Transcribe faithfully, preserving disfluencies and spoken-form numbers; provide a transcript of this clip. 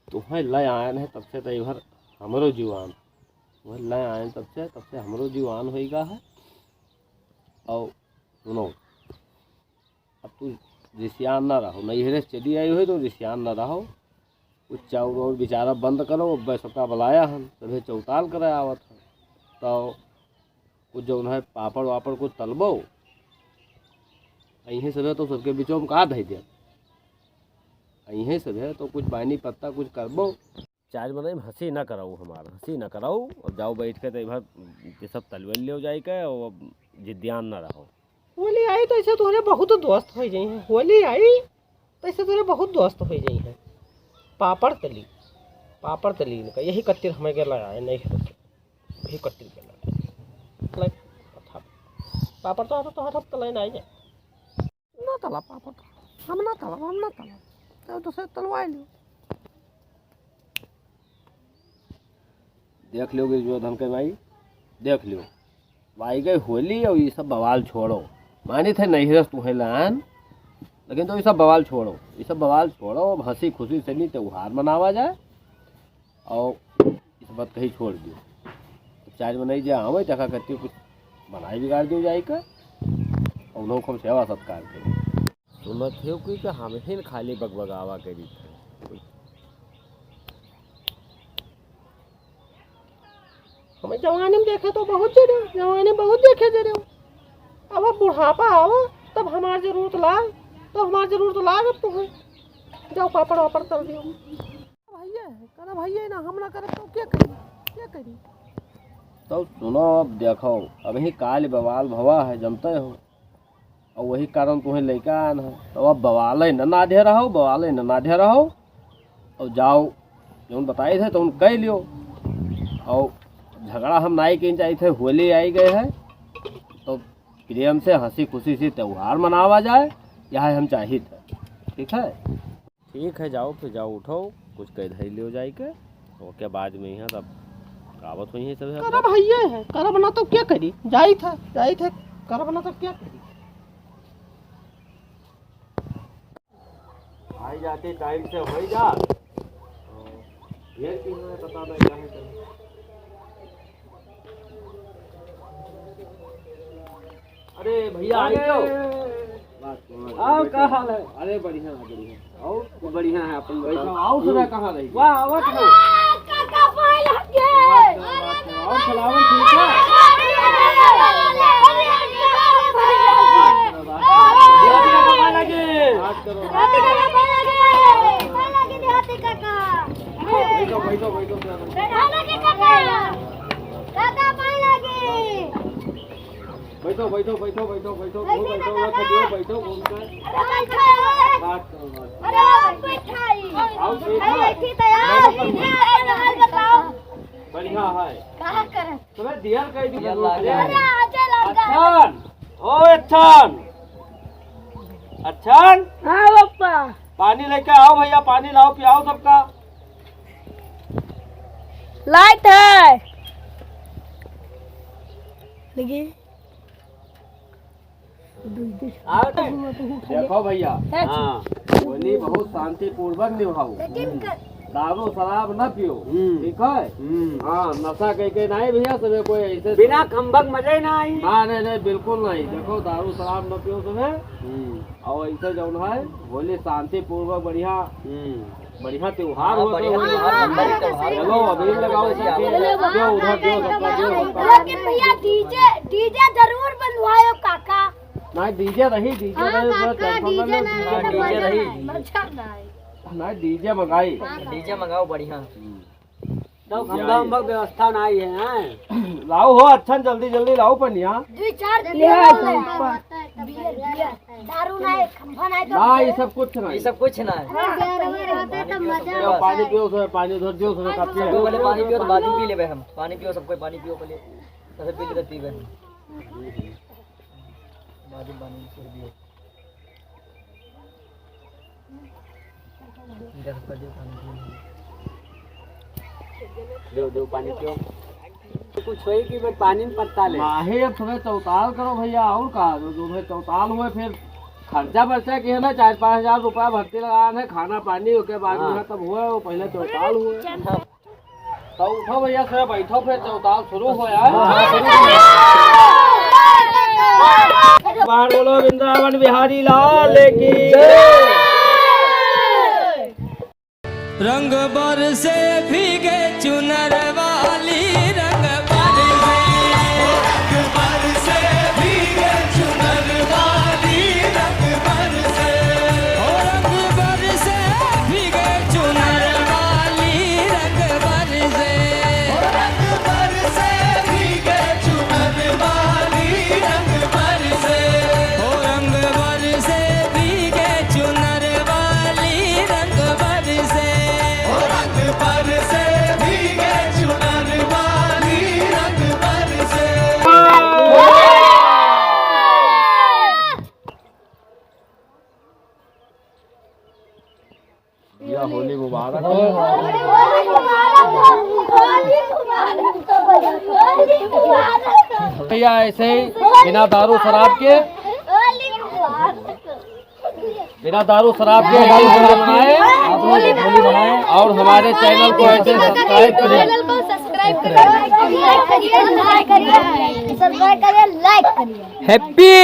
तुम्हें ले आयन है तब से तो इधर हमरो जीवान, तुम्हें ले आयन तब से, तब से हमरो जीवान होइगा है। और सुनो, अब तू रिसियान ना रहो, नैहरे से चली आई हो तो रिसियान ना रहो। कुछ चाउर और बेचारा बंद करो, अब सबका बुलाया हम, तभी चौताल करे आवत है। तो कुछ जौन है पापड़ वापड़ कुछ तलबो, अइहें सभे तो सबके बीचों में का धइ दे, अइहें सभे तो कुछ बानी पत्ता कुछ करबो। चार मनई में हँसी ना कराऊ हमार, हँसी ना कराऊ। अब जाओ बैठ के तो इधर ये सब तलवेल लियो जाए के, और अब जिद्दियान ना रहो। होली आई तैसे तोहरे बहुत दोस्त होइ जइहें, होली आई तैसे तोहरे बहुत दोस्त होइ जइहें। पापड़ तली, पापड़ तली इनका, यही कत्तिर हमें के लगाए नहीं है, यही कत्तिर के लगाए। ले, पापड़ तो, तो हर हफ्ता लेने आई जाए। ना तला पापड़, हम ना तला, हम ना तला, तो दूसरे तलवाए लियो। देख लियो गिरजो धन के माई, देख लियो, भाई गए होली और ये सब बवाल छोड़ो। मानी थे नैहरे से तुम्हें लान, लेकिन तो ये सब बवाल छोड़ो, ये सब बवाल छोड़ो। अब हँसी खुशी से नहीं त्योहार मनावा जाए और इस बात कहीं छोड़ दियो। चार मनई जे आवे, देखा करती कुछ बनाई बिगाड़ दियो जाए का, और उन्हों को हम सेवा सत्कार करें। सुनत हो कि, कि हम ही न खाली बगबगावा करी थे। हमें जवानी में देखे तो बहुत जरे, जवानी में बहुत देखे जरे। अब, अब बुढ़ापा आवा, तब हमार जरूरत लाग, तो हमार जरूरत लाग अब तुम्हें। जाओ पापड़ वापड़ तल दियो। भैया है, कहना भैया है ना, हम ना करब तो क्या करी, क्या करी? तो सुनो, अब देखो, अबहीं काल बवाल भवा है, जनते हो, और वही कारण तुम्हें लइका आन है। तो अब बवाले न नाढ़े रहो, बवाले न नाढ़े रहो, और जाओ, जौन बताए थे तो उन कह लियो। और झगड़ा हम नाई कहीं चाहिए थे, होली आई गए है, तो प्रेम से हँसी खुशी से त्योहार मनावा जाए, यह हम चाहिए थे। ठीक है? ठीक है, जाओ फिर, जाओ उठो, कुछ कह धई लियो जाए के, ओके बाद में यहाँ तब आवत हुई है सब। करब हइये है, करब ना तो क्या करी, जाइत है, जाइत है, करब ना तो क्या करी। आई जाती टाइम से होई जा, ढेर की है, पता नहीं क्या है। अरे भैया, आई अरे। हो? बात करो। आओ, का हाल है? अरे बढ़िया है, बढ़िया। और? बढ़िया है, अपन बैठो, बताओ। आओ, सुना कहाँ रही? वाह, आवत है। काका पाए लग गए। और खिलावन ठीक है? बात करो, बात करो। बात करो, बात करो। बैठो, बैठो, बैठो, बैठो। काका पाए लगे। बैठो, बैठो, बैठो, बैठो, बैठो, बैठो, बैठो, बैठो, बैठो, बैठो, घूम कर। अरे, बैठो। बात करो, बात करो। अरे, आप बैठाई। आओ, बैठो। अरे, बैठी तो यार, बैठो। इधर आओ, सवाल बताओ। बढ़िया है। कहाँ करत? तुम्हें दियल कह दी, ये जरूर लागे। अरे, आजे लग गए। अच्छन, ओ अच्छन। अच्छन। हाँ, पप्पा। पानी लेके आओ भैया, पानी लाओ, पियाओ सबका। लाइट है। लगे। आओ ने। देखो भैया, हाँ। होली बहुत शांतिपूर्वक निभाओ। लेकिन क- दारू शराब न पियो, हम्म। ठीक है? हम्म। हाँ, नशा कह के नहीं भैया, सबे कोई ऐसे बिना खंबक मजे ना आई। हाँ, नहीं, नहीं, बिल्कुल नहीं। देखो, दारू शराब न पियो सबे। हम्म। और ऐसे जौन है, होली शांतिपूर्वक बढ़िया हम्म। बढ़िया त्योहार हाँ, होत है, बढ़िया होली। त्योहार, हाँ, बढ़िया त्योहार। चलो, अबीर लगाओ सबके। बढ़िया। दो उधर, दो सबका, दो सबका। लेकिन भैया, डीजे, डीजे जरूर बनवायो काका। नहीं, डीजे रही, डीजे हाँ, रही, उसमें काका, टेंशन ना डीजे लो, ना डीजे हाँ, तो डीजे मजा रही। ना आए, मजा ना आए। नहीं, डीजे मंगाई। हाँ, डीजे मंगाओ बढ़िया। हम्म। तो खंभा उंभा व्यवस्था ना आई है, हैं? लाओ हो, अच्छा, जल्दी, जल्दी लाओ पनिया। दो चार ले आओ, बियर, बियर। दारू ना है, खंभा ना है तो ना, ये सब कुछ ना ये है। सब कुछ ना है। अरे, बियर, बियर होता तो मजा जो आता पानी है। पियो, उसमें पानी उधर दियो, उसमें काफी है। सबको पहले पानी पियो, तो बाद में पी लेबे हम। पानी पियो, सबको पानी पियो पहले, तो फिर पी लेते, पीबे हम। बाद में पानी छोड़ दियो। इधर कर दियो, पानी पियो। दो, दो पानी पियो। कुछ होई कि भाई पानी में पत्ता ले। माहे अब थोड़ा चौताल करो भैया, और का? जो, जो भाई चौताल हुए फिर खर्चा बर्चा किहे ना, चार पाँच हजार रुपया भर्ती लगान है, खाना पानी ओके बाद में हाँ। तब हुआ, वो पहले चौताल हुआ। तो उठो भैया, सर बैठो, फिर चौताल शुरू हो यार। बाहर बोलो, वृंदावन बिहारी लाल की। रंग बरसे भीगे चुनर वाली, रंग बरसे। रंग बरसे भीगे चुनर वाली, रंग बरसे। ओ रंग बरसे भीगे चुनर वाली, रंग बरसे। ओ रंग बरसे भीगे चुनर वाली, रंग बरसे। ओ रंग बरसे भीगे चुनर वाली, रंग बरसे। ओ रंग बरसे भीगे चुनर वाली, रंग बरसे। या होली मुबारक। भैया ऐसे ही बिना दारू शराब के, बिना दारू शराब के होली मनाए। आप लोग होली मनाए। और हमारे चैनल को ऐसे सब्सक्राइब करें। चैनल को सब्सक्राइब करिए, लाइक करिए, सब्सक्राइब करिए, लाइक करिए। Happy